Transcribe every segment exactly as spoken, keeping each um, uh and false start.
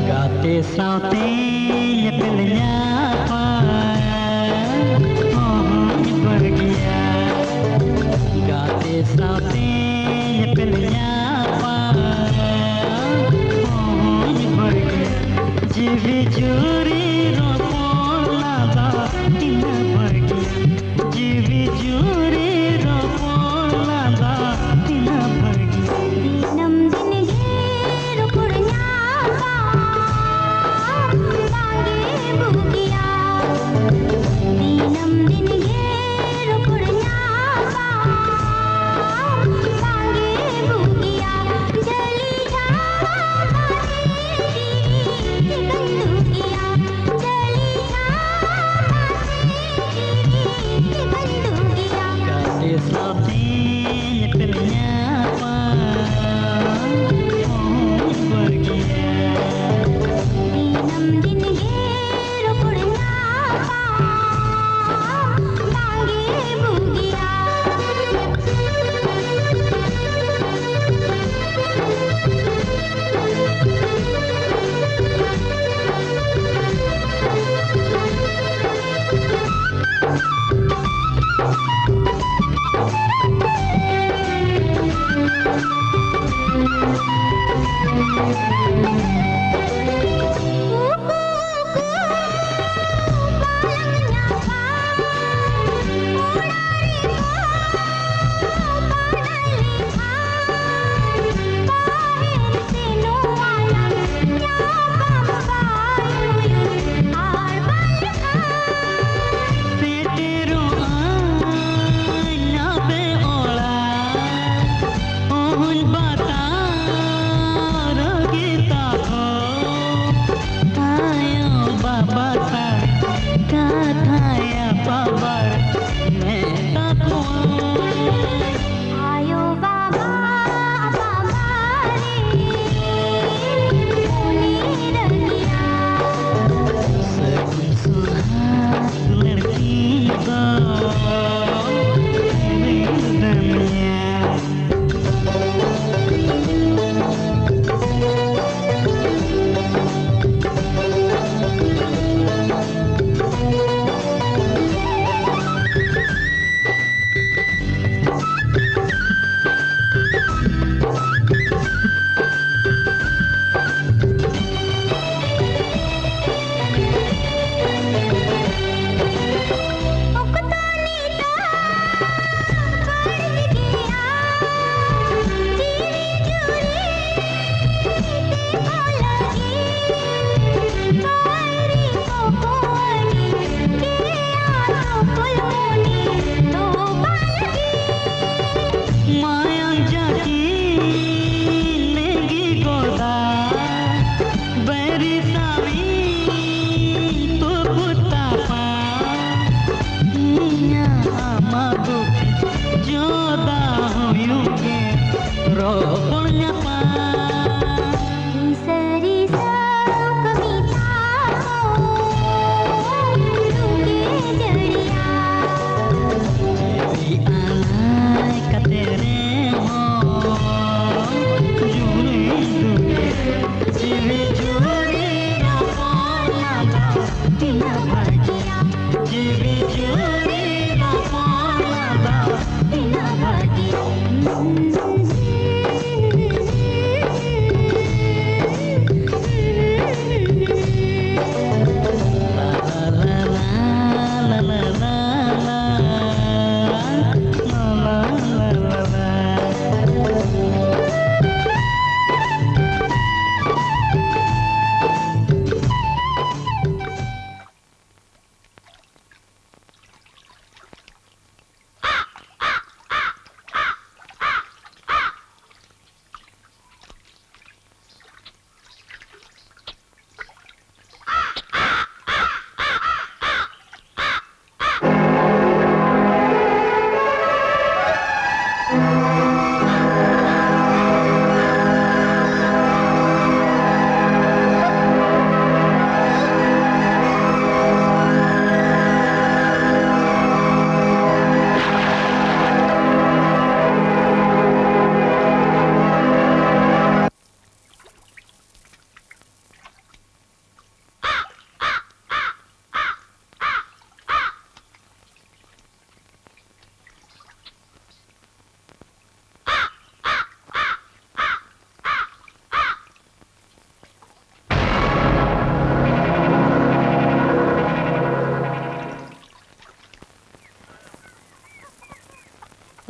ᱜᱟᱛᱮ ᱥᱟᱶᱛᱮ ᱧᱮᱯᱮᱞ ᱧᱟᱯᱟᱢ ᱚᱦᱚᱧ ᱵᱟᱹᱜᱤᱭᱟ᱾ ᱜᱟᱛᱮ ᱥᱟᱶᱛᱮ ᱧᱮᱯᱮᱞ ᱧᱟᱯᱟᱢ ᱚᱦᱚᱧ ᱵᱟᱹᱜᱤᱭᱟ᱾ ᱡᱤᱣᱤ ᱡᱩᱨᱤ ᱨᱚᱯᱚᱲ ᱞᱟᱸᱫᱟ ᱛᱤᱱᱟᱹᱜ ᱵᱟᱹᱜᱤᱭᱟ᱾ ᱡᱤᱣᱤ ᱡᱩᱨᱤ ᱨᱚᱯᱚᱲ ᱞᱟᱸᱫᱟ ᱛᱤᱱᱟᱹᱜ ᱵᱟᱹᱜᱤᱭᱟ᱾ ᱫᱤᱱᱟᱹᱢ ᱫᱤᱱ ᱜᱮ ᱨᱚᱯᱚᱲ ᱧᱟᱯᱟᱢ ᱵᱟᱝᱜᱮ ᱵᱩᱜᱤᱭᱟ᱾ ᱫᱤᱱᱟᱹᱢ ᱫᱤᱱ ᱜᱮ ᱨᱚᱯᱚᱲ ᱧᱟᱯᱟᱢ ᱵᱟᱝᱜᱮ ᱵᱩᱜᱤᱭᱟ᱾ ᱡᱷᱟᱹᱞᱤ ᱡᱷᱟᱲ ᱫᱟᱨᱮ ᱡᱤᱣᱤ ᱪᱤᱠᱟᱹᱧ ᱫᱩᱜᱤᱭᱟ᱾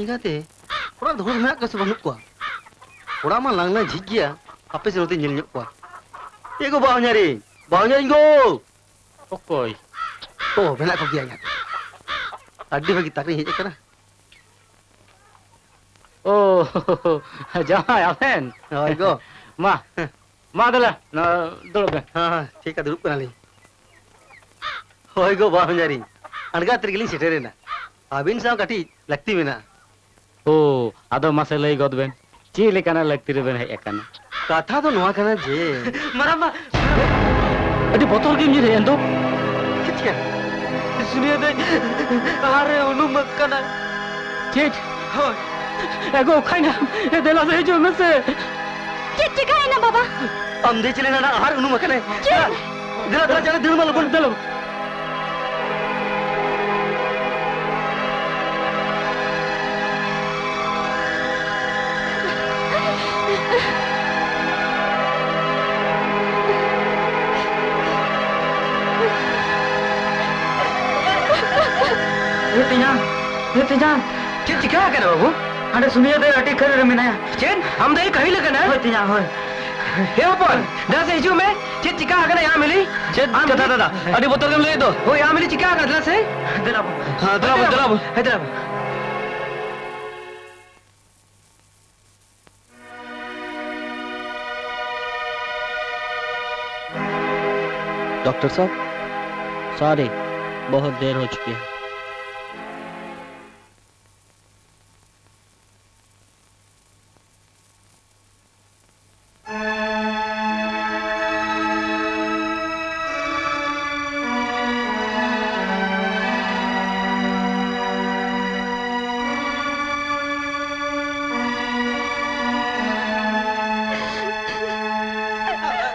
ᱪᱤᱠᱟᱹᱛᱮ? ᱚᱲᱟᱜ ᱨᱮ ᱦᱚᱲ ᱢᱮᱱᱟᱜ ᱠᱚᱣᱟ ᱥᱮ ᱵᱟᱹᱱᱩᱜ ᱠᱚᱣᱟ? ᱚᱲᱟᱜ ᱢᱟ ᱞᱟᱝ ᱞᱟᱝ ᱡᱷᱤᱡ ᱜᱮᱭᱟ᱾ ᱦᱟᱯᱮ ᱥᱮ ᱱᱚᱛᱮᱧ ᱧᱮᱞ ᱧᱚᱜ ᱠᱚᱣᱟ᱾ ᱮ ᱜᱚ ᱵᱟᱦᱚᱧᱟᱨᱤᱧ, ᱵᱟᱦᱚᱧᱟᱨᱤᱧ ᱜᱚ! ᱚᱠᱚᱭ? ᱚ, ᱢᱮᱱᱟᱜ ᱠᱚᱜᱮᱭᱟ ᱤᱧᱟᱹᱜ᱾ ᱟᱹᱰᱤ ᱵᱷᱟᱹᱜᱤ, ᱛᱟᱠᱨᱤᱧ ᱦᱮᱡ ᱟᱠᱟᱱᱟ᱾ ᱳ, ᱡᱟᱶᱟᱭ ᱟᱵᱮᱱ? ᱦᱳᱭ ᱜᱚ᱾ ᱢᱟ, ᱢᱟ ᱫᱮᱞᱟ, ᱱᱚᱣᱟ ᱫᱩᱲᱩᱵ ᱵᱮᱱ᱾ ᱦᱮᱸ, ᱦᱮᱸ, ᱴᱷᱤᱠ ᱜᱮᱭᱟ, ᱫᱩᱲᱩᱵ ᱠᱟᱱᱟᱞᱤᱧ᱾ ᱦᱳᱭ ᱜᱚ, ᱵᱟᱦᱚᱧᱟᱨᱤᱧ, ᱟᱬᱜᱟᱛ ᱨᱮᱜᱮᱞᱤᱧ ᱥᱮᱴᱮᱨᱮᱱᱟ᱾ ᱟᱹᱵᱤᱱ ᱥᱟᱶ ᱠᱟᱹᱴᱤᱡ ᱞᱟᱹᱠᱛᱤ ᱢᱮᱱᱟᱜᱼᱟ᱾ ᱳ, ᱟᱫᱚ ᱢᱟᱥᱮ ᱞᱟᱹᱭ ᱜᱚᱫ ᱵᱮᱱ, ᱪᱮᱫ ᱞᱮᱠᱟᱱᱟᱜ ᱞᱟᱹᱠᱛᱤ ᱨᱮᱵᱮᱱ ᱦᱮᱡ ᱟᱠᱟᱱᱟ? ᱠᱟᱛᱷᱟ ᱫᱚ ᱱᱚᱣᱟ ᱠᱟᱱᱟ ᱡᱮ, ᱢᱟᱨᱟᱝᱵᱟ! ᱟᱹᱰᱤ ᱵᱚᱛᱚᱨ ᱜᱮᱢ ᱧᱩᱨᱦᱟᱹᱭᱮᱱ ᱫᱚ᱾ ᱪᱮᱫ ᱪᱤᱠᱟᱹ? ᱥᱩᱱᱤᱭᱟ ᱫᱟᱹᱭ ᱟᱦᱟᱨ ᱨᱮ ᱩᱱᱩᱢ ᱟᱠᱟᱱᱟᱭ᱾ ᱪᱮᱫ? ᱦᱳᱭ᱾ ᱮ ᱜᱚ, ᱚᱠᱟᱭᱱᱟᱢ? ᱮ, ᱫᱮᱞᱟ ᱥᱮ, ᱦᱤᱡᱩᱜ ᱢᱮᱥᱮ᱾ ᱪᱮᱫ ᱪᱤᱠᱟᱹᱭᱮᱱᱟ ᱵᱟᱵᱟ? ᱟᱢ ᱫᱟᱹᱭ ᱪᱮᱞᱮ ᱱᱟᱱᱟ ᱟᱦᱟᱨ ᱩᱱᱩᱢ ᱟᱠᱟᱱᱟᱭ᱾ ᱪᱮᱫ? ᱫᱮᱞᱟ, ᱫᱮᱞᱟ, ᱪᱟᱞᱟᱜ ᱫᱟᱹᱲ ᱢᱟ ᱞᱚᱜᱚᱱ᱾ ᱫᱮᱞᱟ᱾ ᱮ ᱛᱮᱧᱟᱝ, ᱮ ᱛᱮᱧᱟᱝ᱾ ᱪᱮᱫ ᱪᱤᱠᱟ ᱟᱠᱟᱱᱟ ᱵᱟᱹᱵᱩ? ᱦᱟᱸᱰᱮ ᱥᱩᱱᱤᱭᱟ ᱫᱟᱹᱭ ᱟᱹᱰᱤ ᱠᱷᱟᱹᱨᱟᱹ ᱨᱮ ᱢᱮᱱᱟᱭᱟ᱾ ᱪᱮᱫ? ᱟᱢ ᱫᱟᱹᱭ ᱠᱟᱹᱦᱤᱞ ᱟᱠᱟᱱᱟ? ᱦᱳᱭ ᱛᱮᱧᱟᱝ, ᱦᱳᱭ᱾ ᱮ ᱦᱚᱯᱚᱱ, ᱫᱮᱞᱟ ᱥᱮ ᱦᱤᱡᱩᱜ ᱢᱮ᱾ ᱪᱮᱫ ᱪᱤᱠᱟ ᱟᱠᱟᱱᱟ ᱭᱟ ᱢᱤᱞᱤ? ᱪᱮᱫ ᱟᱢ ᱠᱟᱛᱷᱟ ᱢᱤᱞᱤ? ᱫᱟᱫᱟ? ᱟᱹᱰᱤ ᱵᱚᱛᱚᱨ ᱜᱮᱢ ᱞᱟᱹᱭᱮᱫ ᱫᱚ᱾ ᱦᱳᱭ, ᱭᱟ ᱢᱤᱞᱤ ᱪᱤᱠᱟ ᱟᱠᱟᱱᱟ? ᱫᱮᱞᱟ ᱥᱮ᱾ ᱦᱮᱸ, ᱫᱮᱞᱟ ᱵᱚᱱ, ᱫᱮᱞᱟ ᱵᱚᱱ᱾ ᱦᱮᱸ, ᱫᱮᱞᱟ ᱵᱚᱱ᱾ डॉक्टर साहब, सॉरी, बहुत देर हो चुकी है।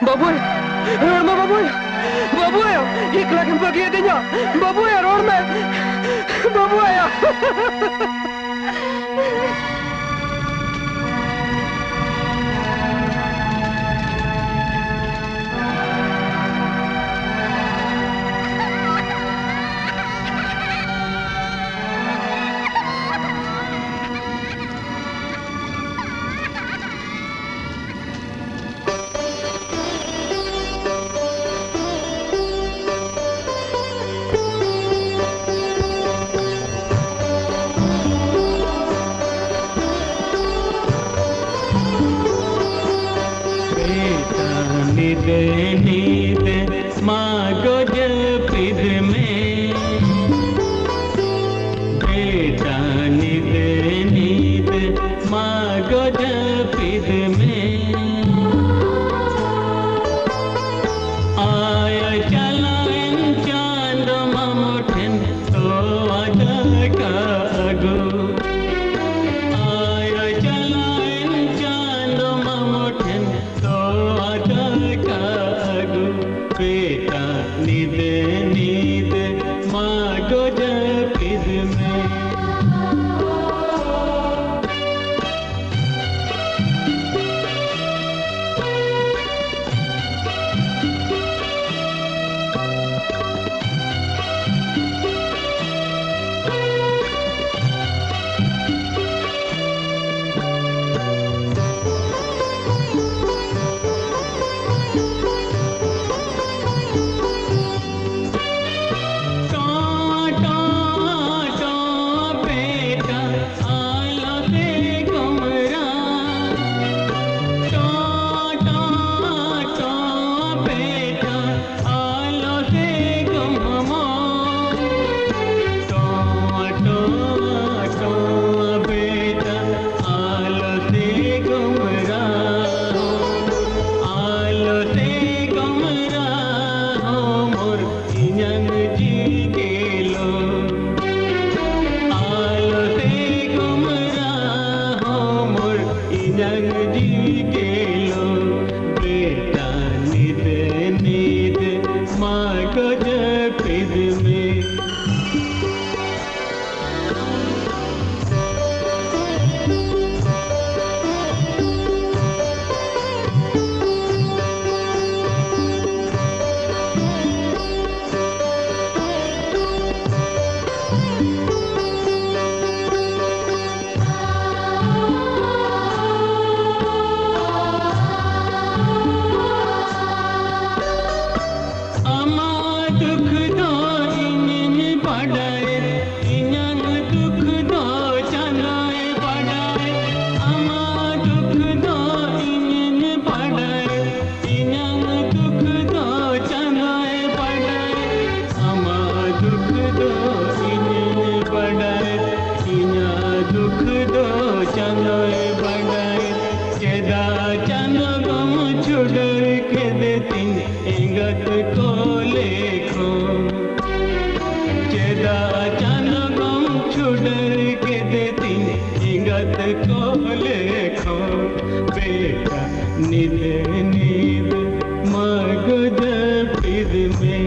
ᱵᱟᱹᱵᱩ ᱟᱭᱳ, ᱨᱚᱲ ᱢᱮ ᱵᱟᱹᱵᱩ ᱟᱭᱳ᱾ ᱵᱟᱹᱵᱩ ᱟᱭᱳ, ᱮᱠᱞᱟ ᱜᱮᱢ ᱵᱟᱹᱜᱤᱭᱟᱫᱤᱧᱟ᱾ ᱵᱟᱹᱵᱩ ᱟᱭᱳ, ᱨᱚᱲ ᱢᱮ᱾ ᱵᱟᱹᱵᱩ ᱟᱭᱳ᱾ ᱧᱤᱫᱟᱹ ᱧᱤᱫᱟᱹ ᱢᱟ ᱜᱚ ᱡᱟᱹᱯᱤᱫ ᱢᱮ, ᱵᱮᱴᱟ ᱧᱤᱫᱟᱹ ᱧᱤᱫᱟᱹ ᱢᱟ ᱜᱚ ᱡᱟᱹᱯᱤᱫ ᱢᱮ᱾ ᱟᱭ ᱪᱟᱞᱟᱣᱮᱱ ᱪᱟᱸᱫᱚ ᱢᱟᱢᱚ ᱴᱷᱮᱱ ᱛᱚᱣᱟ ᱫᱟᱠᱟ ᱟᱹᱜᱩ᱾ ᱟᱭ ᱪᱟᱞᱟᱣᱮᱱ ᱪᱟᱸᱫᱚ ᱢᱟᱢᱚ ᱴᱷᱮᱱ ᱛᱚᱣᱟ ᱫᱟᱠᱟ ᱟᱹᱜᱩ᱾ ᱵᱮᱴᱟ ᱧᱤᱫᱟᱹ ᱧᱤᱫᱟᱹ ᱢᱟ ᱜᱚ ᱡᱟᱹᱯᱤᱫ ᱢᱮ᱾ ᱛᱤᱧ ᱮᱸᱜᱟᱛ ᱠᱚ ᱞᱮᱠᱷᱚ, ᱪᱮᱫᱟᱜ ᱪᱟᱸᱫᱚ ᱜᱚᱢ ᱪᱷᱩᱰᱟᱹᱨ ᱠᱮᱫᱮ ᱛᱤᱧ ᱮᱸᱜᱟᱛ ᱠᱚ ᱞᱮᱠᱷᱚ? ᱵᱮᱴᱟ ᱧᱤᱫᱟᱹ ᱧᱤᱫᱟᱹ ᱢᱟᱜᱚ ᱡᱟᱹᱯᱤᱫ ᱢᱮ᱾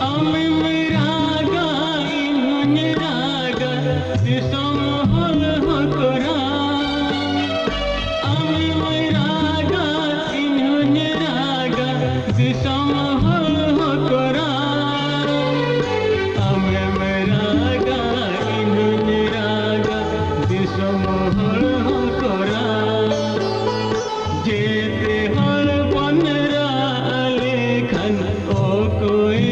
ᱟᱢᱮᱢ ᱨᱟᱜᱟ, ᱤᱧ ᱦᱚᱸᱧ ᱨᱟᱜᱟ, ᱫᱤᱥᱚᱢ ᱦᱚᱲ ᱦᱚᱸᱠᱚ ᱨᱟᱜᱟ᱾ ᱟᱢᱮᱢ ᱨᱟᱜᱟ, ᱤᱧ ᱦᱚᱸᱧ ᱨᱟᱜᱟ, ᱫᱤᱥᱚᱢ ᱦᱚᱲ ᱦᱚᱸᱠᱚ ᱨᱟᱜᱟ᱾ ᱟᱢᱮᱢ ᱨᱟᱜᱟ, ᱤᱧ ᱦᱚᱸᱧ ᱨᱟᱜᱟ, ᱫᱤᱥᱚᱢ ᱦᱚᱲ ᱦᱚᱸᱠᱚ ᱨᱟᱜᱟ᱾ ᱡᱮᱛᱮ ᱦᱚᱲ ᱵᱚᱱ ᱨᱟᱜ ᱞᱮᱠᱷᱟᱱ ᱚᱠᱚᱭ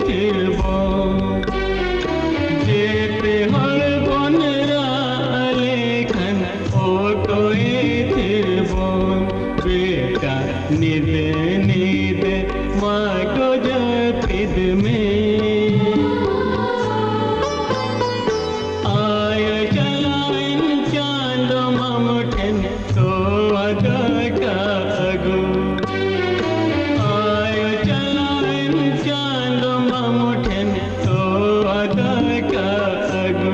ᱛᱷᱤᱨ ᱵᱚᱱ? ᱡᱮᱛᱮ ᱦᱚᱲ ᱵᱚᱱ ᱨᱟᱜ ᱞᱮᱠᱷᱟᱱ ᱚᱠᱚᱭ ᱛᱷᱤᱨ ᱵᱚᱱ? ᱵᱮᱴᱟ ᱧᱤᱫᱟᱹ ᱧᱤᱫᱟᱹ ᱢᱟᱜᱚ ᱡᱟᱹᱯᱤᱫ ᱢᱮ᱾ ᱟᱭᱳ ᱪᱟᱞᱟᱣᱮᱱ ᱪᱟᱸᱫᱚ ᱢᱟᱢᱚ ᱴᱷᱮᱱ ᱛᱚᱣᱟ ᱫᱟᱠᱟ ᱟᱹᱜᱩ᱾ ᱟᱭᱳ ᱪᱟᱞᱟᱣᱮᱱ ᱪᱟᱸᱫᱚ ᱢᱟᱢᱚ ᱴᱷᱮᱱ ᱛᱚᱣᱟ ᱫᱟᱠᱟ ᱟᱹᱜᱩ᱾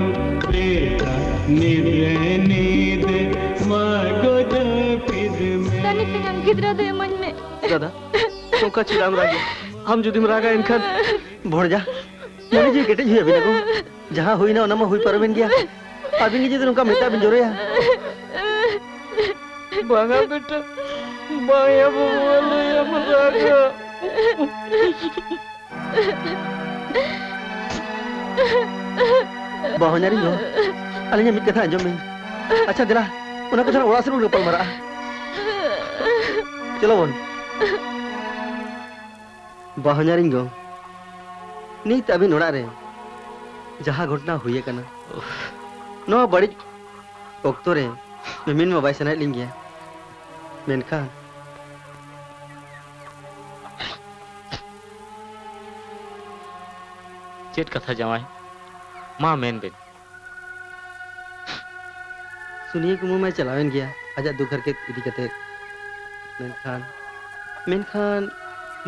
ᱵᱮᱴᱟ ᱧᱤᱫᱟᱹ ᱧᱤᱫᱟᱹ ᱢᱟᱜᱚ ᱡᱟᱹᱯᱤᱫ ᱢᱮ᱾ ᱛᱟᱹᱱᱤ ᱛᱮᱜᱟᱱ ᱜᱤᱫᱽᱨᱟᱹ ᱫᱚ ᱤᱢᱟᱹᱧ ᱢᱮ᱾ ᱫᱟᱫᱟ, ᱱᱚᱝᱠᱟ ᱪᱮᱫᱟᱜ ᱮᱢ ᱨᱟᱜᱟ? ᱟᱢ ᱡᱩᱫᱤᱢ ᱨᱟᱜᱟ ᱮᱱᱠᱷᱟᱱ ᱵᱷᱚᱲᱡᱟ, ᱢᱚᱱᱮ ᱡᱤᱣᱤ ᱠᱮᱴᱮᱡ ᱦᱩᱭ ᱟᱹᱵᱤᱱᱟ ᱜᱚ᱾ ᱡᱟᱦᱟᱸ ᱦᱩᱭᱱᱟ ᱚᱱᱟ ᱢᱟ ᱦᱩᱭ ᱯᱟᱨᱚᱢᱮᱱ ᱜᱮᱭᱟ᱾ ᱟᱹᱵᱤᱱ ᱜᱮ ᱡᱩᱫᱤ ᱱᱚᱝᱠᱟ ᱢᱮᱫ ᱫᱟᱜ ᱵᱤᱱ ᱡᱚᱨᱚᱭᱟ᱾ ᱵᱟᱝᱟ ᱵᱮᱴᱟ, ᱵᱟᱝ ᱭᱟ ᱵᱟᱹᱵᱩ, ᱟᱞᱚᱭᱟᱢ ᱨᱟᱜᱟ᱾ ᱵᱟᱦᱚᱧᱟᱨᱤᱧ ᱜᱚ, ᱟᱹᱞᱤᱧᱟᱜ ᱢᱤᱫ ᱠᱟᱛᱷᱟ ᱟᱸᱡᱚᱢ ᱵᱤᱱ᱾ ᱟᱪᱪᱷᱟ, ᱫᱮᱞᱟ, ᱚᱱᱟ ᱠᱚ ᱛᱟᱦᱞᱮ ᱚᱲᱟᱜ ᱥᱮᱫ ᱵᱚᱱ ᱜᱟᱯᱟᱞ ᱢᱟᱨᱟᱜᱼᱟ᱾ ᱪᱚᱞᱚ ᱵᱚᱱ᱾ ᱵᱟᱦᱚᱧᱟᱨᱤᱧ ᱜᱚ, ᱱᱤᱛ ᱟᱹᱵᱤᱱ ᱚᱲᱟᱜ ᱨᱮ ᱡᱟᱦᱟᱸ ᱜᱷᱚᱴᱚᱱᱟ ᱦᱩᱭ ᱟᱠᱟᱱᱟ, ᱱᱚᱣᱟ ᱵᱟᱹᱲᱤᱡ ᱚᱠᱛᱚ ᱨᱮ ᱢᱮᱢᱮᱱ ᱢᱟ ᱵᱟᱭ ᱥᱟᱱᱟᱭᱮᱫ ᱞᱤᱧ ᱜᱮᱭᱟ, ᱢᱮᱱᱠᱷᱟᱱ ᱪᱮᱫ ᱠᱟᱛᱷᱟ ᱡᱟᱶᱟᱭ? ᱢᱟ ᱢᱮᱱ ᱵᱮᱱ᱾ ᱥᱩᱱᱤᱭᱟᱹ ᱠᱩᱢᱟᱹ ᱢᱟᱭ ᱪᱟᱞᱟᱣᱮᱱ ᱜᱮᱭᱟ ᱟᱡᱟᱜ ᱫᱩᱠ ᱦᱟᱨᱠᱮᱛ ᱤᱫᱤ ᱠᱟᱛᱮ, ᱢᱮᱱᱠᱷᱟᱱ, ᱢᱮᱱᱠᱷᱟᱱ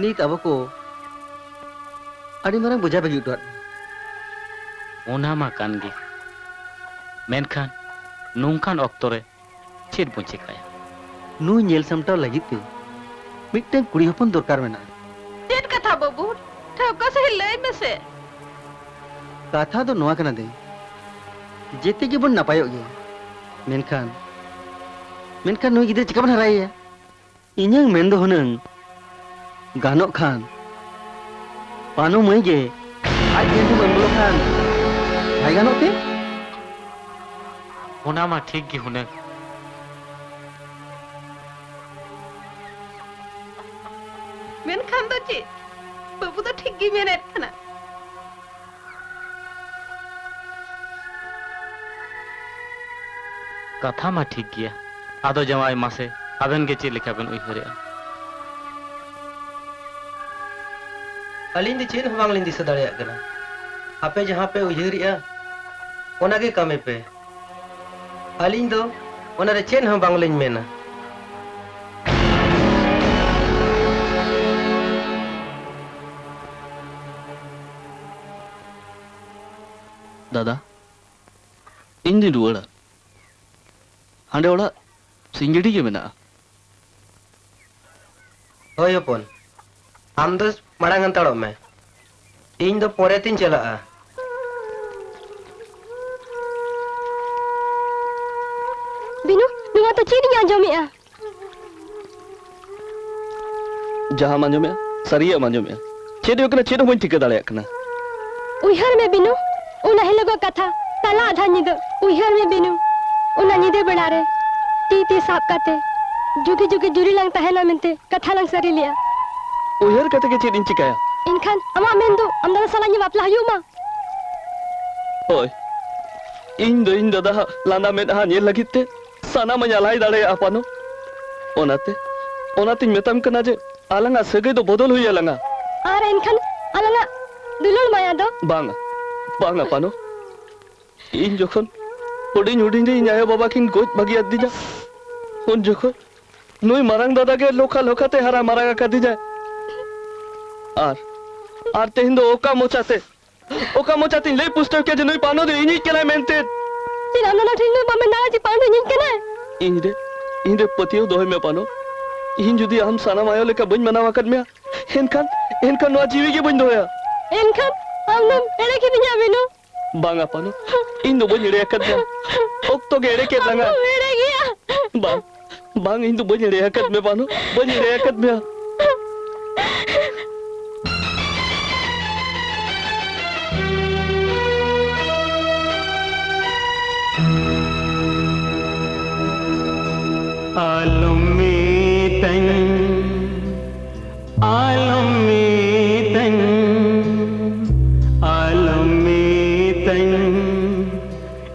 ᱱᱤᱛ ᱟᱵᱚ ᱠᱚ ᱟᱹᱰᱤ ᱢᱟᱨᱟᱝ ᱵᱚᱡᱷᱟ ᱵᱟᱹᱜᱤ ᱦᱚᱴᱚᱣᱟᱫ ᱵᱚᱱᱟ᱾ ᱚᱱᱟ ᱢᱟ ᱠᱟᱱ ᱜᱮ, ᱢᱮᱱᱠᱷᱟᱱ ᱱᱚᱝᱠᱟᱱ ᱚᱠᱛᱚ ᱨᱮ ᱪᱮᱫ ᱵᱚᱱ ᱪᱮᱠᱟᱭᱟ? ᱱᱩᱭ ᱧᱮᱞ ᱥᱟᱢᱴᱟᱣ ᱞᱟᱹᱜᱤᱫ ᱛᱮ ᱢᱤᱫᱴᱟᱝ ᱠᱩᱲᱤ ᱦᱚᱯᱚᱱ ᱫᱚᱨᱠᱟᱨ ᱢᱮᱱᱟᱜᱼᱟ᱾ ᱪᱮᱫ ᱠᱟᱛᱷᱟ ᱵᱟᱹᱵᱩ? ᱴᱷᱟᱹᱣᱠᱟᱹ ᱥᱟᱹᱦᱤᱡ ᱞᱟᱹᱭ ᱢᱮᱥᱮ᱾ ᱠᱟᱛᱷᱟ ᱫᱚ ᱱᱚᱣᱟ ᱠᱟᱱᱟ ᱫᱟᱹᱭ, ᱡᱮᱛᱮ ᱜᱮᱵᱚᱱ ᱱᱟᱯᱟᱭᱚᱜ ᱜᱮᱭᱟ, ᱢᱮᱱᱠᱷᱟᱱ, ᱢᱮᱱᱠᱷᱟᱱ ᱱᱩᱭ ᱜᱤᱫᱽᱨᱟᱹ ᱪᱤᱠᱟᱹ ᱵᱚᱱ ᱦᱟᱨᱟᱭᱮᱭᱟ? ᱤᱧᱟᱹᱝ ᱢᱮᱱ ᱫᱚ ᱦᱩᱱᱟᱹᱝ ᱜᱟᱱᱚᱜ ᱠᱷᱟᱱ ᱯᱟᱱᱩ ᱢᱟᱹᱭ ᱜᱮ ᱟᱡ ᱴᱷᱮᱱ ᱵᱚᱱ ᱮᱢ ᱜᱚᱫ ᱠᱷᱟᱱ ᱵᱟᱭ ᱜᱟᱱᱚᱜ ᱛᱮ? ᱚᱱᱟ ᱢᱟ ᱴᱷᱤᱠ ᱜᱮ ᱦᱩᱱᱟᱹᱝ᱾ ᱢᱮᱱᱠᱷᱟᱱ ᱫᱚ ᱪᱮᱫ? ᱵᱟᱹᱵᱩ ᱫᱚ ᱴᱷᱤᱠ ᱜᱮ ᱢᱮᱱᱮᱫ ᱠᱟᱱᱟ᱾ ᱠᱟᱛᱷᱟ ᱢᱟ ᱴᱷᱤᱠ ᱜᱮᱭᱟ᱾ ᱟᱫᱚ ᱡᱟᱶᱟᱭ, ᱢᱟᱥᱮ ᱟᱵᱮᱱ ᱜᱮ ᱪᱮᱫ ᱞᱮᱠᱟ ᱵᱮᱱ ᱩᱭᱦᱟᱹᱨᱮᱜᱼᱟ? ᱟᱹᱞᱤᱧ ᱫᱚ ᱪᱮᱫ ᱦᱚᱸ ᱵᱟᱝᱞᱤᱧ ᱫᱤᱥᱟᱹ ᱫᱟᱲᱮᱭᱟᱜ ᱠᱟᱱᱟ᱾ ᱟᱯᱮ ᱡᱟᱦᱟᱸ ᱯᱮ ᱩᱭᱦᱟᱹᱨᱮᱜᱼᱟ, ᱚᱱᱟ ᱜᱮ ᱠᱟᱹᱢᱤ ᱯᱮ᱾ ᱟᱹᱞᱤᱧ ᱫᱚ ᱚᱱᱟ ᱨᱮ ᱪᱮᱫ ᱦᱚᱸ ᱵᱟᱝᱞᱤᱧ ᱢᱮᱱᱟ᱾ ᱫᱟᱫᱟ, ᱤᱧ ᱫᱩᱧ ᱨᱩᱣᱟᱹᱲᱟ᱾ ᱦᱟᱸᱰᱮ ᱚᱲᱟᱜ ᱥᱤᱧ ᱜᱮᱰᱤ ᱜᱮ ᱢᱮᱱᱟᱜᱼᱟ᱾ ᱦᱳᱭ ᱦᱚᱯᱚᱱ, ᱟᱢ ᱫᱚ ᱢᱟᱲᱟᱝ ᱦᱟᱱᱛᱟᱲᱚᱜ ᱢᱮ, ᱤᱧ ᱫᱚ ᱯᱚᱨᱮ ᱛᱤᱧ ᱪᱟᱞᱟᱜᱼᱟ᱾ ᱵᱤᱱᱩ, ᱱᱚᱣᱟ ᱫᱚ ᱪᱮᱫ ᱤᱧ ᱟᱸᱡᱚᱢᱮᱜᱼᱟ? ᱡᱟᱦᱟᱸᱢ ᱟᱸᱡᱚᱢᱮᱜᱼᱟ, ᱥᱟᱹᱨᱤᱭᱟᱜ ᱮᱢ ᱟᱸᱡᱚᱢᱮᱜᱼᱟ᱾ ᱪᱮᱫ ᱦᱩᱭᱩᱜ ᱠᱟᱱᱟ, ᱪᱮᱫ ᱦᱚᱸ ᱵᱟᱹᱧ ᱴᱷᱤᱠᱟᱹ ᱫᱟᱲᱮᱭᱟᱜ ᱠᱟᱱᱟ᱾ ᱩᱭᱦᱟᱹᱨ ᱢᱮ ᱵᱤᱱᱩ, ᱚᱱᱟ ᱦᱤᱞᱳᱜᱟᱜ ᱠᱟᱛᱷᱟ, ᱛᱟᱞᱟ ᱟᱫᱷᱟ ᱧᱤᱫᱟᱹ᱾ ᱩᱭᱦᱟᱹᱨ ᱢᱮ ᱵᱤᱱᱩ, ᱚᱱᱟ ᱧᱤᱫᱟᱹ ᱵᱮᱲᱟ ᱨᱮ ᱛᱤ ᱛᱤ ᱥᱟᱵ ᱠᱟᱛᱮ ᱡᱩᱜᱤ ᱡᱩᱜᱤ ᱡᱩᱨᱤ ᱞᱟᱝ ᱛᱟᱦᱮᱱᱟ ᱢᱮᱱᱛᱮ ᱠᱟᱛᱷᱟ ᱞᱟᱝ ᱥᱟᱹᱨᱤ ᱞᱮᱜᱼᱟ᱾ ᱩᱭᱦᱟᱹᱨ ᱠᱟᱛᱮ ᱜᱮ ᱪᱮᱫ ᱤᱧ ᱪᱤᱠᱟᱹᱭᱟ? ᱮᱱᱠᱷᱟᱱ ᱟᱢᱟᱜ ᱢᱮᱱ ᱫᱚ ᱟᱢ ᱫᱟᱫᱟ ᱥᱟᱞᱟᱜ ᱤᱧ ᱵᱟᱯᱞᱟ ᱦᱩᱭᱩᱜ ᱢᱟ? ᱦᱳᱭ, ᱤᱧ ᱫᱚ ᱤᱧ ᱫᱟᱫᱟ ᱦᱟᱜ ᱞᱟᱸᱫᱟ ᱢᱮᱫᱦᱟ ᱧᱮᱞ ᱞᱟᱹᱜᱤᱫ ᱛᱮ ᱥᱟᱱᱟᱢᱟᱜ ᱤᱧ ᱟᱞᱟᱭ ᱫᱟᱲᱮᱭᱟᱜᱼᱟ, ᱯᱟᱱᱚ᱾ ᱚᱱᱟᱛᱮ, ᱚᱱᱟᱛᱤᱧ ᱢᱮᱛᱟᱢ ᱠᱟᱱᱟ ᱡᱮ ᱟᱞᱟᱝᱟᱜ ᱥᱟᱹᱜᱟᱹᱭ ᱫᱚ ᱵᱚᱫᱚᱞ ᱦᱩᱭ ᱟᱞᱟᱝᱟ᱾ ᱟᱨ ᱮᱱᱠᱷᱟᱱ ᱟᱞᱟᱝᱟᱜ ᱫᱩᱞᱟᱹᱲ ᱢᱟᱭᱟ ᱫᱚ? ᱵᱟᱝᱟ, ᱵᱟᱝᱟ, ᱯᱟᱱᱚ᱾ ᱤᱧ ᱡᱚᱠᱷᱚᱱ ᱦᱩᱰᱤᱧ ᱦᱩᱰᱤᱧ ᱨᱮ ᱤᱧ ᱟᱭᱳ ᱵᱟᱵᱟ ᱠᱤᱱ ᱜᱚᱡ ᱵᱟᱹᱜᱤ ᱟᱹᱫᱤᱧᱟ, ᱩᱱ ᱡᱚᱠᱷᱚᱱ ᱱᱩᱭ ᱢᱟᱨᱟᱝ ᱫᱟᱫᱟ ᱜᱮ ᱞᱚᱠᱷᱟ ᱞᱚᱠᱷᱟ ᱛᱮ ᱦᱟᱨᱟ ᱢᱟᱨᱟᱝ ᱟᱠᱟᱫᱤᱧᱟᱭ᱾ ᱟᱨ, ᱟᱨ ᱛᱮᱦᱮᱧ ᱫᱚ ᱚᱠᱟ ᱢᱚᱪᱟᱛᱮ, ᱚᱠᱟ ᱢᱚᱪᱟᱛᱤᱧ ᱞᱟᱹᱭ ᱯᱩᱥᱴᱟᱹᱣ ᱠᱮᱭᱟ ᱡᱮ ᱱᱩᱭ ᱯᱟᱱᱚ ᱫᱚ ᱤᱧᱤᱡ ᱠᱟᱱᱟᱭ ᱢᱮᱱᱛᱮ? ᱪᱮᱫ ᱟᱢ ᱫᱚ ᱱᱚᱣᱟ ᱴᱷᱮᱱ ᱫᱚ ᱵᱟᱢ ᱢᱮᱱ ᱫᱟᱲᱮᱭᱟᱜᱼᱟ ᱡᱮ ᱯᱟᱱᱚ ᱫᱚ ᱤᱧᱤᱡ ᱠᱟᱱᱟᱭ? ᱤᱧ ᱨᱮ, ᱤᱧ ᱨᱮ ᱯᱟᱹᱛᱭᱟᱹᱣ ᱫᱚᱦᱚᱭ ᱢᱮ, ᱯᱟᱱᱚ᱾ ᱤᱧ ᱡᱩᱫᱤ ᱟᱢ ᱥᱟᱱᱟᱢ ᱟᱭᱳ ᱞᱮᱠᱟ ᱵᱟᱹᱧ ᱢᱟᱱᱟᱣ ᱟᱠᱟᱫ ᱢᱮᱭᱟ, ᱮᱱᱠᱷᱟᱱ, ᱮᱱᱠᱷᱟᱱ ᱱᱚᱣᱟ ᱡᱤᱣᱤ ᱜᱮ ᱵᱟᱹᱧ ᱫᱚᱦᱚᱭᱟ᱾ ᱮᱱᱠᱷᱟᱱ ᱟᱢ ᱫᱚᱢ ᱮᱲᱮ ᱠᱤᱫᱤᱧᱟ, ᱵᱤᱱᱩ᱾ ᱵᱟᱝᱟ, ᱯᱟᱱᱚ᱾ ᱤᱧ ᱫᱚ ᱵᱟᱹᱧ ᱮᱲᱮ ᱟᱠᱟᱫ ᱢᱮᱭᱟ᱾ ᱚᱠᱛᱚ ᱜᱮ ᱮᱲᱮ ᱠᱮᱫ ᱞᱟᱝᱟ᱾ ᱟᱢ ᱫᱚᱢ ᱮᱲᱮ ᱜᱮᱭᱟ᱾ ᱵᱟᱝ, ᱵᱟᱝ, ᱤᱧ ᱫᱚ ᱵᱟᱹᱧ ᱮᱲᱮ ᱟᱠᱟᱫ ᱢᱮᱭᱟ, ᱯᱟᱱᱚ᱾ ᱵᱟᱹᱧ ᱮᱲᱮ ᱟᱠᱟᱫ ᱢᱮᱭᱟ᱾ ᱟᱞᱚᱢ ᱢᱤᱛᱟᱹᱧ, ᱟᱞᱚᱢ ᱢᱤᱛᱟᱹᱧ, ᱟᱞᱚᱢ ᱢᱤᱛᱟᱹᱧ,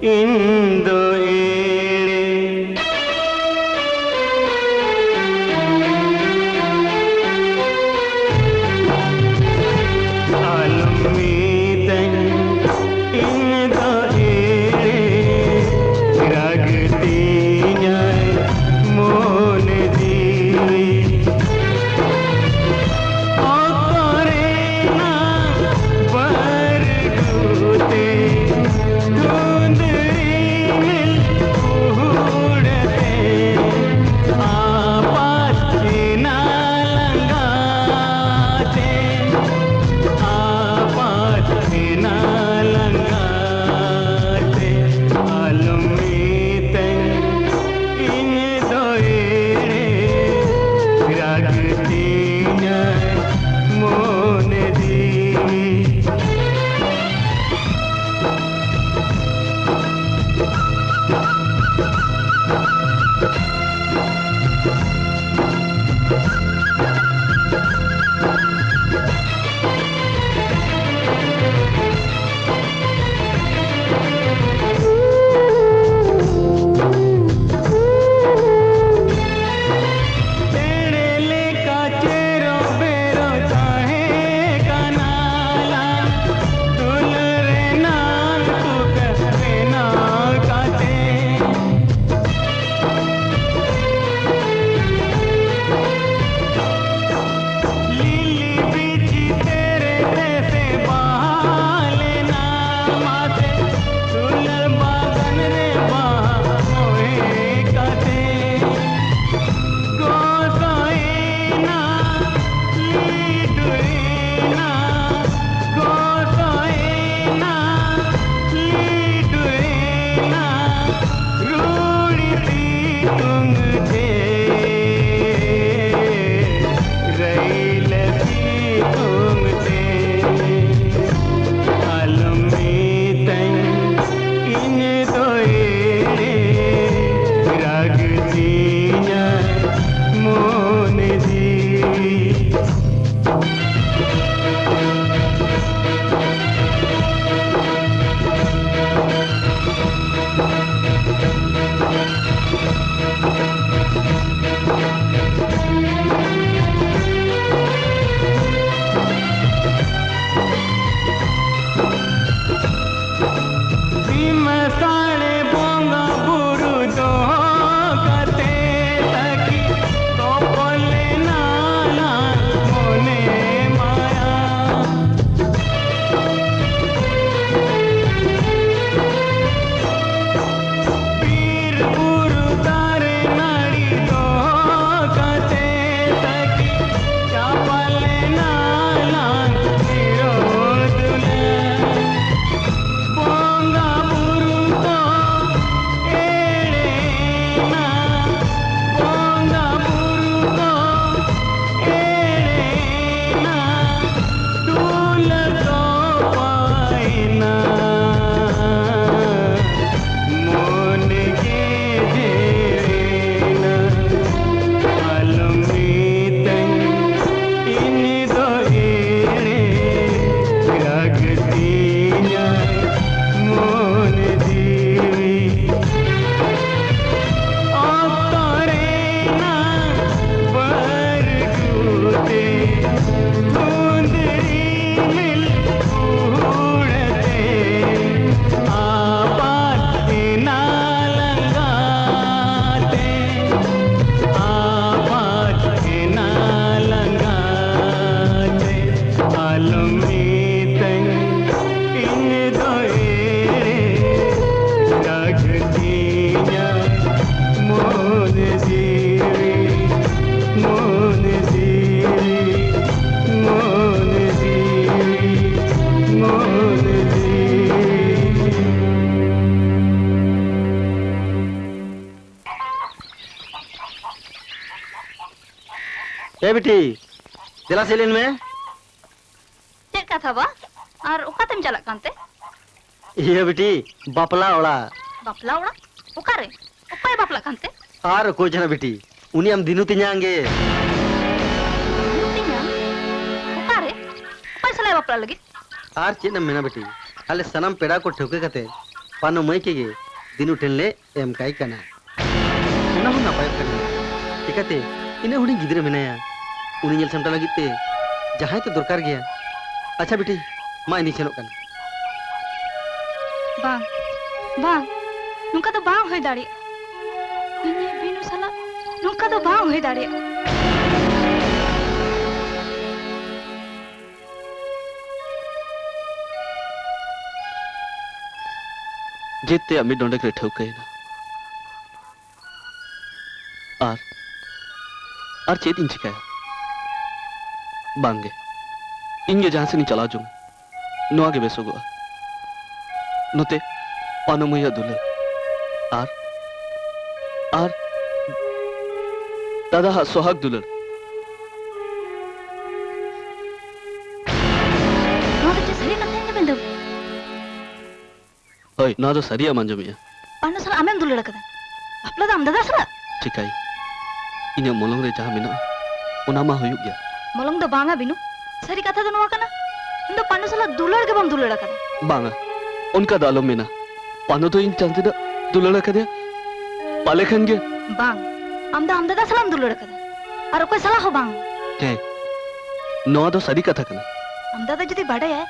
ᱤᱧ ᱫᱚ ᱮᱲᱮ᱾ ᱟᱞᱚᱢ ᱢᱤᱛᱟᱹᱧ, ᱤᱧ ᱫᱚ ᱮᱲᱮ, ᱨᱟᱜᱽ ᱛᱤᱧᱟᱭ ᱢᱚᱱᱮ ᱡᱤᱣᱤ᱾ ᱫᱷᱩᱸᱫᱽᱲᱤ ᱨᱤᱢᱤᱞ ᱩᱲᱟᱹᱛᱮ ᱟᱯᱟᱛ ᱮᱱᱟ ᱞᱟᱸᱜᱟᱛᱮ, ᱟᱯᱟᱛ ᱮᱱᱟ ᱞᱟᱸᱜᱟᱛᱮ, ᱟᱞᱚᱢ ᱢᱤᱛᱟᱹᱧ ᱤᱧ ᱫᱚ ᱮᱲᱮ, ᱨᱟᱜᱽ ᱛᱤᱧᱟ ᱢᱚᱱ ᱡᱤᱣᱤ, ᱢᱚᱱ ᱡᱤᱣᱤ, ᱢᱚᱱ ᱡᱤᱣᱤ, ᱢᱚᱱ ᱡᱤᱣᱤ᱾ ᱮ ᱵᱤᱴᱤ, ᱫᱮᱞᱟ ᱥᱮᱫ ᱞᱮᱱ ᱢᱮ᱾ ᱪᱮᱫ ᱠᱟᱛᱷᱟ ᱵᱟ? ᱟᱨ ᱚᱠᱟᱛᱮᱢ ᱪᱟᱞᱟᱜ ᱠᱟᱱᱛᱮ? ᱤᱭᱟᱹ ᱵᱤᱴᱤ, ᱵᱟᱯᱞᱟ ᱚᱲᱟᱜ᱾ ᱵᱟᱯᱞᱟ ᱚᱲᱟᱜ? ᱚᱠᱟᱨᱮ? ᱚᱠᱚᱭᱮ ᱵᱟᱯᱞᱟᱜ ᱠᱟᱱᱛᱮ? ᱟᱨ ᱚᱠᱚᱭ ᱪᱚ ᱱᱟ ᱵᱤᱴᱤ, ᱩᱱᱤ ᱟᱢ ᱫᱤᱱᱩ ᱛᱮᱧᱟᱝ ᱜᱮ᱾ ᱫᱤᱱᱩ ᱛᱮᱧᱟᱝ? ᱚᱠᱟᱨᱮ? ᱚᱠᱚᱭ ᱥᱟᱞᱟᱜ ᱮ ᱵᱟᱯᱞᱟᱜ ᱞᱟᱹᱜᱤᱫ? ᱟᱨ ᱪᱮᱫ ᱮᱢ ᱢᱮᱱᱟ ᱵᱤᱴᱤ, ᱟᱞᱮ ᱥᱟᱱᱟᱢ ᱯᱮᱲᱟ ᱠᱚ ᱴᱷᱟᱹᱣᱠᱟᱹ ᱠᱟᱛᱮ ᱯᱟᱱᱚ ᱢᱟᱹᱭ ᱠᱮ ᱜᱮ ᱫᱤᱱᱩ ᱴᱷᱮᱱ ᱞᱮ ᱮᱢ ᱠᱟᱭ ᱠᱟᱱᱟ᱾ ᱚᱱᱟ ᱦᱚᱸ ᱱᱟᱯᱟᱭᱚᱜ ᱠᱟᱱ ᱜᱮᱭᱟ᱾ ᱪᱤᱠᱟᱹᱛᱮ ᱤᱱᱟᱹᱜ ᱦᱩᱰᱤᱧ ᱜᱤᱫᱽᱨᱟᱹ ᱢᱮᱱᱟᱭᱟ, ᱩᱱᱤ ᱧᱮᱞ ᱥᱟᱢᱴᱟᱣ ᱞᱟᱹᱜᱤᱫ ᱛᱮ ᱡᱟᱦᱟᱸᱭ ᱛᱚ ᱫᱚᱨᱠᱟᱨ ᱜᱮᱭᱟ᱾ ᱟᱪᱪᱷᱟ ᱵᱤᱴᱤ, ᱢᱟ ᱤᱧ ᱫᱩᱧ ᱥᱮᱱᱚᱜ ᱠᱟᱱᱟ᱾ ᱵᱟᱝ, ᱵᱟᱝ, ᱱᱚᱝᱠᱟ ᱫᱚ ᱵᱟᱝ ᱦᱩᱭ ᱫᱟᱲᱮᱭᱟᱜᱼᱟ᱾ ᱤᱧᱤᱡ ᱵᱤᱱᱩ ᱥᱟᱞᱟᱜ ᱱᱚᱝᱠᱟ ᱫᱚ ᱵᱟᱝ ᱦᱩᱭ ᱫᱟᱲᱮᱭᱟᱜᱼᱟ᱾ ᱡᱮᱛᱮᱭᱟᱜ ᱢᱤᱫ ᱰᱚᱸᱰᱮᱠ ᱨᱮ ᱴᱷᱟᱹᱣᱠᱟᱹᱭᱮᱱᱟ᱾ ᱟᱨ, ᱟᱨ ᱪᱮᱫ ᱤᱧ ᱪᱤᱠᱟᱹᱭᱟ? ᱵᱟᱝᱜᱮ, ᱤᱧ ᱜᱮ ᱡᱟᱦᱟᱸ ᱥᱮᱫ ᱤᱧ ᱪᱟᱞᱟᱣ ᱡᱚᱝ, ᱱᱚᱣᱟ ᱜᱮ ᱵᱮᱥᱚᱜᱚᱜᱼᱟ᱾ ᱱᱚᱛᱮ ᱯᱟᱱᱚ ᱢᱟᱹᱭᱟᱜ ᱫᱩᱞᱟᱹᱲ ᱟᱨ, ᱟᱨ ᱫᱟᱫᱟ ᱦᱟᱜ ᱥᱚᱦᱟᱜ ᱫᱩᱞᱟᱹᱲ᱾ ᱱᱚᱣᱟ ᱫᱚ ᱪᱮᱫ ᱥᱟᱹᱨᱤ ᱠᱟᱛᱷᱟᱧ ᱟᱸᱡᱚᱢᱮᱫ ᱫᱚ? ᱦᱳᱭ, ᱱᱚᱣᱟ ᱫᱚ ᱥᱟᱹᱨᱤᱭᱟᱜ ᱮᱢ ᱟᱸᱡᱚᱢᱮᱜᱼᱟ᱾ ᱯᱟᱱᱚ ᱥᱟᱞᱟᱜ ᱟᱢᱮᱢ ᱫᱩᱞᱟᱹᱲ ᱟᱠᱟᱫᱟ? ᱵᱟᱯᱞᱟ ᱫᱚ ᱟᱢ ᱫᱟᱫᱟ ᱥᱟᱞᱟᱜ? ᱪᱤᱠᱟᱹᱭ, ᱤᱧᱟᱹᱜ ᱢᱚᱞᱚᱝ ᱨᱮ ᱡᱟᱦᱟᱸ ᱢᱮᱱᱟᱜᱼᱟ, ᱚᱱᱟ ᱢᱟ ᱦᱩᱭᱩᱜ ᱜᱮᱭᱟ᱾ ᱢᱚᱞᱚᱝ ᱫᱚ ᱵᱟᱝᱟ ᱵᱤᱱᱩ, ᱥᱟᱹᱨᱤ ᱠᱟᱛᱷᱟ ᱫᱚ ᱱᱚᱣᱟ ᱠᱟᱱᱟ, ᱟᱢ ᱫᱚ ᱯᱟᱱᱚ ᱥᱟᱞᱟᱜ ᱫᱩᱞᱟᱹᱲ ᱜᱮ ᱵᱟᱢ ᱫᱩᱞᱟᱹᱲ ᱟᱠᱟᱫᱟ᱾ ᱵᱟᱝᱟ, ᱚᱱᱠᱟ ᱫᱚ ᱟᱞᱚᱢ ᱢᱮᱱᱟ᱾ ᱯᱟᱱᱚ ᱫᱚ ᱤᱧ ᱡᱟᱦᱟᱸ ᱛᱤᱱᱟᱹᱜ ᱫᱩᱞᱟᱹᱲ ᱟᱠᱟᱫᱮᱭᱟ, ᱯᱟᱞᱮ ᱠᱷᱟᱱ ᱜᱮ᱾ ᱵᱟᱝ, ᱟᱢ ᱫᱚ ᱟᱢ ᱫᱟᱫᱟ ᱥᱟᱞᱟᱜ ᱮᱢ ᱫᱩᱞᱟᱹᱲ ᱟᱠᱟᱫᱟ, ᱟᱨ ᱚᱠᱚᱭ ᱥᱟᱞᱟᱜ ᱦᱚᱸ ᱵᱟᱝ᱾ ᱦᱮᱸ, ᱱᱚᱣᱟ ᱫᱚ ᱥᱟᱹᱨᱤ ᱠᱟᱛᱷᱟ ᱠᱟᱱᱟ᱾ ᱟᱢ ᱫᱟᱫᱟ ᱡᱩᱫᱤ ᱵᱟᱰᱟᱭᱟᱭ,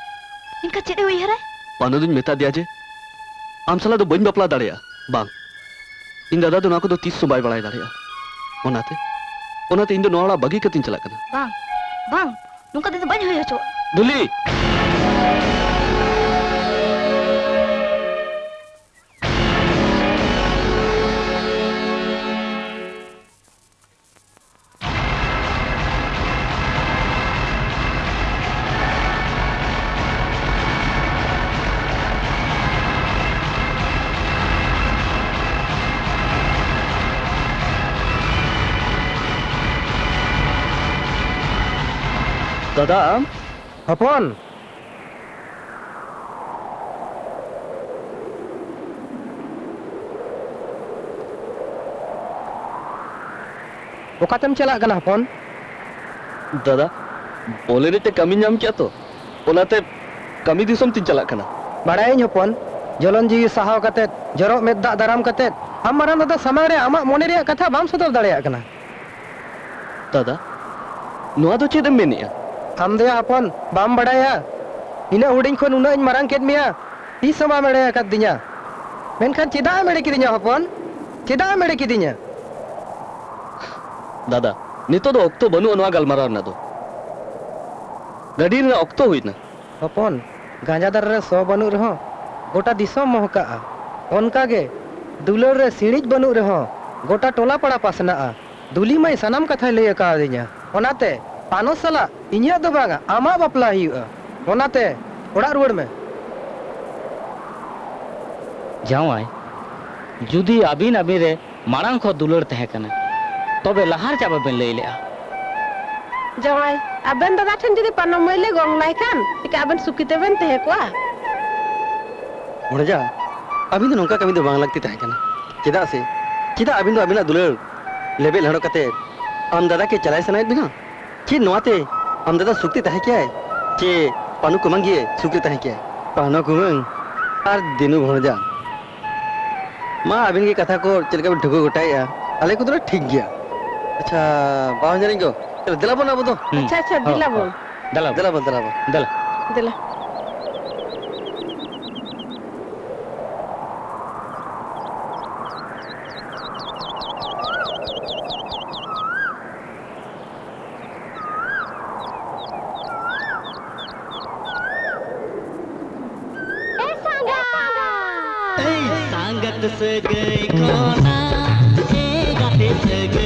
ᱮᱱᱠᱷᱟᱱ ᱪᱮᱫ ᱮ ᱩᱭᱦᱟᱹᱨᱟᱭ? ᱯᱟᱱᱚ ᱫᱚᱧ ᱢᱮᱛᱟ ᱫᱮᱭᱟ ᱡᱮ ᱟᱢ ᱥᱟᱞᱟᱜ ᱫᱚ ᱵᱟᱹᱧ ᱵᱟᱯᱞᱟ ᱫᱟᱲᱮᱭᱟᱜᱼᱟ᱾ ᱵᱟᱝ, ᱤᱧ ᱫᱟᱫᱟ ᱫᱚ ᱱᱚᱣᱟ ᱠᱚᱫᱚ ᱛᱤᱥ ᱦᱚᱸ ᱵᱟᱭ ᱵᱟᱲᱟᱭ ᱫᱟᱲᱮᱭᱟᱜᱼᱟ᱾ ᱚᱱᱟᱛᱮ, ᱚᱱᱟᱛᱮ ᱤᱧ ᱫᱚ ᱱᱚᱣᱟ ᱚᱲᱟᱜ ᱵᱟᱹᱜᱤ ᱠᱟᱛᱮᱧ ᱪᱟᱞᱟᱜ ᱠᱟᱱᱟ᱾ ᱵᱟᱝ, ᱵᱟᱝ, ᱱᱚᱝᱠᱟ ᱫᱚ ᱤᱧ ᱫᱚ ᱵᱟᱹᱧ ᱦᱩᱭ ᱦᱚᱪᱚᱣᱟᱜᱼᱟ᱾ ᱫᱩᱞᱤ! ᱫᱟᱫᱟ, ᱟᱢ? ᱦᱚᱯᱚᱱ! ᱚᱠᱟᱛᱮᱢ ᱪᱟᱞᱟᱜ ᱠᱟᱱᱟ ᱦᱚᱯᱚᱱ? ᱫᱟᱫᱟ, ᱵᱚᱞ ᱮᱱᱮᱡ ᱛᱮ ᱠᱟᱹᱢᱤ ᱧᱟᱢ ᱠᱮᱜᱼᱟ ᱛᱚ, ᱚᱱᱟᱛᱮ ᱠᱟᱹᱢᱤ ᱫᱤᱥᱚᱢ ᱛᱤᱧ ᱪᱟᱞᱟᱜ ᱠᱟᱱᱟ᱾ ᱵᱟᱲᱟᱭᱟᱹᱧ ᱦᱚᱯᱚᱱ, ᱡᱚᱞᱚᱱ ᱡᱤᱣᱤ ᱥᱟᱦᱟᱣ ᱠᱟᱛᱮᱫ, ᱡᱚᱨᱚᱜ ᱢᱮᱫ ᱫᱟᱜ ᱫᱟᱨᱟᱢ ᱠᱟᱛᱮᱫ ᱟᱢ ᱢᱟᱨᱟᱝ ᱫᱟᱫᱟ ᱥᱟᱢᱟᱝ ᱨᱮ ᱟᱢᱟᱜ ᱢᱚᱱᱮ ᱨᱮᱭᱟᱜ ᱠᱟᱛᱷᱟ ᱵᱟᱢ ᱥᱚᱫᱚᱨ ᱫᱟᱲᱮᱭᱟᱜ ᱠᱟᱱᱟ᱾ ᱫᱟᱫᱟ, ᱱᱚᱣᱟ ᱫᱚ ᱪᱮᱫ ᱮᱢ ᱢᱮᱱᱮᱜᱼᱟ? ᱟᱢ ᱫᱚᱭᱟ ᱦᱚᱯᱚᱱ, ᱵᱟᱢ ᱵᱟᱲᱟᱭᱟ, ᱤᱱᱟᱹᱜ ᱦᱩᱰᱤᱧ ᱠᱷᱚᱱ ᱩᱱᱟᱹᱜ ᱤᱧ ᱢᱟᱨᱟᱝ ᱠᱮᱫ ᱢᱮᱭᱟ, ᱛᱤᱥ ᱦᱚᱸ ᱵᱟᱢ ᱮᱲᱮ ᱟᱠᱟᱫᱤᱧᱟ᱾ ᱢᱮᱱᱠᱷᱟᱱ ᱪᱮᱫᱟᱜ ᱮᱢ ᱮᱲᱮ ᱠᱤᱫᱤᱧᱟ ᱦᱚᱯᱚᱱ? ᱪᱮᱫᱟᱜ ᱮᱢ ᱮᱲᱮ ᱠᱤᱫᱤᱧᱟ? ᱫᱟᱫᱟ, ᱱᱤᱛᱚᱜ ᱫᱚ ᱚᱠᱛᱚ ᱵᱟᱹᱱᱩᱜᱼᱟ ᱱᱚᱣᱟ ᱜᱟᱞᱢᱟᱨᱟᱣ ᱨᱮᱱᱟᱜ ᱫᱚ᱾ ᱜᱟᱹᱰᱤ ᱨᱮᱱᱟᱜ ᱚᱠᱛᱚ ᱦᱩᱭᱱᱟ᱾ ᱦᱚᱯᱚᱱ, ᱜᱟᱸᱡᱟ ᱫᱟᱨᱮ ᱨᱮ ᱥᱚ ᱵᱟᱹᱱᱩᱜ ᱨᱮᱦᱚᱸ ᱜᱚᱴᱟ ᱫᱤᱥᱚᱢ ᱢᱚᱦᱠᱟᱜᱼᱟ, ᱚᱱᱠᱟ ᱜᱮ ᱫᱩᱞᱟᱹᱲ ᱨᱮ ᱥᱤᱬᱤᱡ ᱵᱟᱹᱱᱩᱜ ᱨᱮᱦᱚᱸ ᱜᱚᱴᱟ ᱴᱚᱞᱟ ᱯᱟᱲᱟ ᱯᱟᱥᱱᱟᱜᱼᱟ᱾ ᱫᱩᱞᱤ ᱢᱟᱹᱭ ᱥᱟᱱᱟᱢ ᱠᱟᱛᱷᱟᱭ ᱞᱟᱹᱭ ᱟᱠᱟᱣᱟᱫᱤᱧᱟ᱾ ᱚᱱᱟᱛᱮ ᱯᱟᱱᱚ ᱥᱟᱞᱟᱜ ᱤᱧᱟᱹᱜ ᱫᱚ ᱵᱟᱝᱟ, ᱟᱢᱟᱜ ᱵᱟᱯᱞᱟ ᱦᱩᱭᱩᱜᱼᱟ᱾ ᱚᱱᱟᱛᱮ ᱚᱲᱟᱜ ᱨᱩᱣᱟᱹᱲ ᱢᱮ᱾ ᱡᱟᱶᱟᱭ, ᱡᱩᱫᱤ ᱟᱹᱵᱤᱱ ᱟᱹᱵᱤᱱ ᱨᱮ ᱢᱟᱲᱟᱝ ᱠᱷᱚᱱ ᱫᱩᱞᱟᱹᱲ ᱛᱟᱦᱮᱸ ᱠᱟᱱᱟ, ᱛᱚᱵᱮ ᱞᱟᱦᱟ ᱨᱮ ᱪᱮᱫᱟᱜ ᱵᱟᱵᱮᱱ ᱞᱟᱹᱭ ᱞᱮᱜᱼᱟ? ᱡᱟᱶᱟᱭ, ᱟᱵᱮᱱ ᱫᱟᱫᱟ ᱴᱷᱮᱱ ᱡᱩᱫᱤ ᱯᱟᱱᱚ ᱢᱟᱹᱭ ᱞᱮ ᱜᱚᱝ ᱞᱟᱭ ᱠᱷᱟᱱ, ᱪᱤᱠᱟ ᱟᱵᱮᱱ ᱥᱩᱠᱷᱤ ᱛᱮᱵᱮᱱ ᱛᱟᱦᱮᱸ ᱠᱚᱜᱼᱟ? ᱵᱷᱚᱲᱡᱟ, ᱟᱹᱵᱤᱱ ᱫᱚ ᱱᱚᱝᱠᱟ ᱠᱟᱹᱢᱤ ᱫᱚ ᱵᱟᱝ ᱞᱟᱹᱠᱛᱤ ᱛᱟᱦᱮᱸ ᱠᱟᱱᱟ᱾ ᱪᱮᱫᱟᱜ ᱥᱮ, ᱪᱮᱫᱟᱜ ᱟᱹᱵᱤᱱ ᱫᱚ ᱟᱹᱵᱤᱱᱟᱜ ᱫᱩᱞᱟᱹᱲ ᱞᱮᱵᱮᱫ ᱞᱟᱸᱰᱚ ᱠᱟᱛᱮ ᱟᱢ ᱫᱟᱫᱟ ᱠᱮ ᱪᱟᱞᱟᱭ ᱥᱟᱱᱟᱭᱮᱫ ᱵᱤᱱᱟ? ᱪᱮᱫ ᱱᱚᱣᱟᱛᱮ ᱟᱢ ᱫᱟᱫᱟ ᱥᱩᱠ ᱛᱮ ᱛᱟᱦᱮᱸ ᱠᱮᱭᱟᱭ? ᱪᱮ ᱯᱟᱱᱩ ᱠᱩᱢᱟᱹᱝ ᱜᱮ ᱥᱩᱠ ᱨᱮ ᱛᱟᱦᱮᱸ ᱠᱮᱭᱟᱭ? ᱯᱟᱱᱚ ᱠᱩᱢᱟᱹᱝ ᱟᱨ ᱫᱤᱱᱩ ᱵᱷᱚᱲᱡᱟ᱾ ᱢᱟ, ᱟᱹᱵᱤᱱ ᱜᱮ ᱠᱟᱛᱷᱟ ᱠᱚ ᱪᱮᱫ ᱞᱮᱠᱟ ᱵᱤᱱ ᱴᱷᱟᱹᱣᱠᱟᱹ ᱜᱚᱴᱟᱭᱮᱜᱼᱟ, ᱟᱞᱮ ᱠᱚᱫᱚ ᱞᱮ ᱴᱷᱤᱠ ᱜᱮᱭᱟ᱾ ᱟᱪᱪᱷᱟ, ᱵᱟᱦᱚᱧᱦᱟᱨᱤᱧ ᱠᱚ, ᱫᱮᱞᱟ ᱵᱚᱱ ᱟᱵᱚ ᱫᱚ᱾ ᱦᱩᱸ᱾ ᱟᱪᱪᱷᱟ, ᱟᱪᱪᱷᱟ, ᱦᱚᱸ, ᱫᱮᱞᱟ ᱵᱚᱱ᱾ ᱦᱚᱸ᱾ ᱫᱮᱞᱟ ᱵᱚᱱ᱾ ᱫᱮᱞᱟ ᱵᱚᱱ, ᱫᱮᱞᱟ ᱵᱚᱱ᱾ ᱫᱮᱞᱟ᱾ ᱫᱮᱞᱟ᱾ ᱮ ᱥᱟᱸᱜᱟᱛ! ᱮᱭ ᱥᱟᱸᱜᱟᱛ ᱥᱟᱹᱜᱟᱹᱭ ᱠᱷᱚᱱᱟᱜ, ᱮ ᱜᱟᱛᱮ ᱥᱟᱹᱜᱟᱹᱭ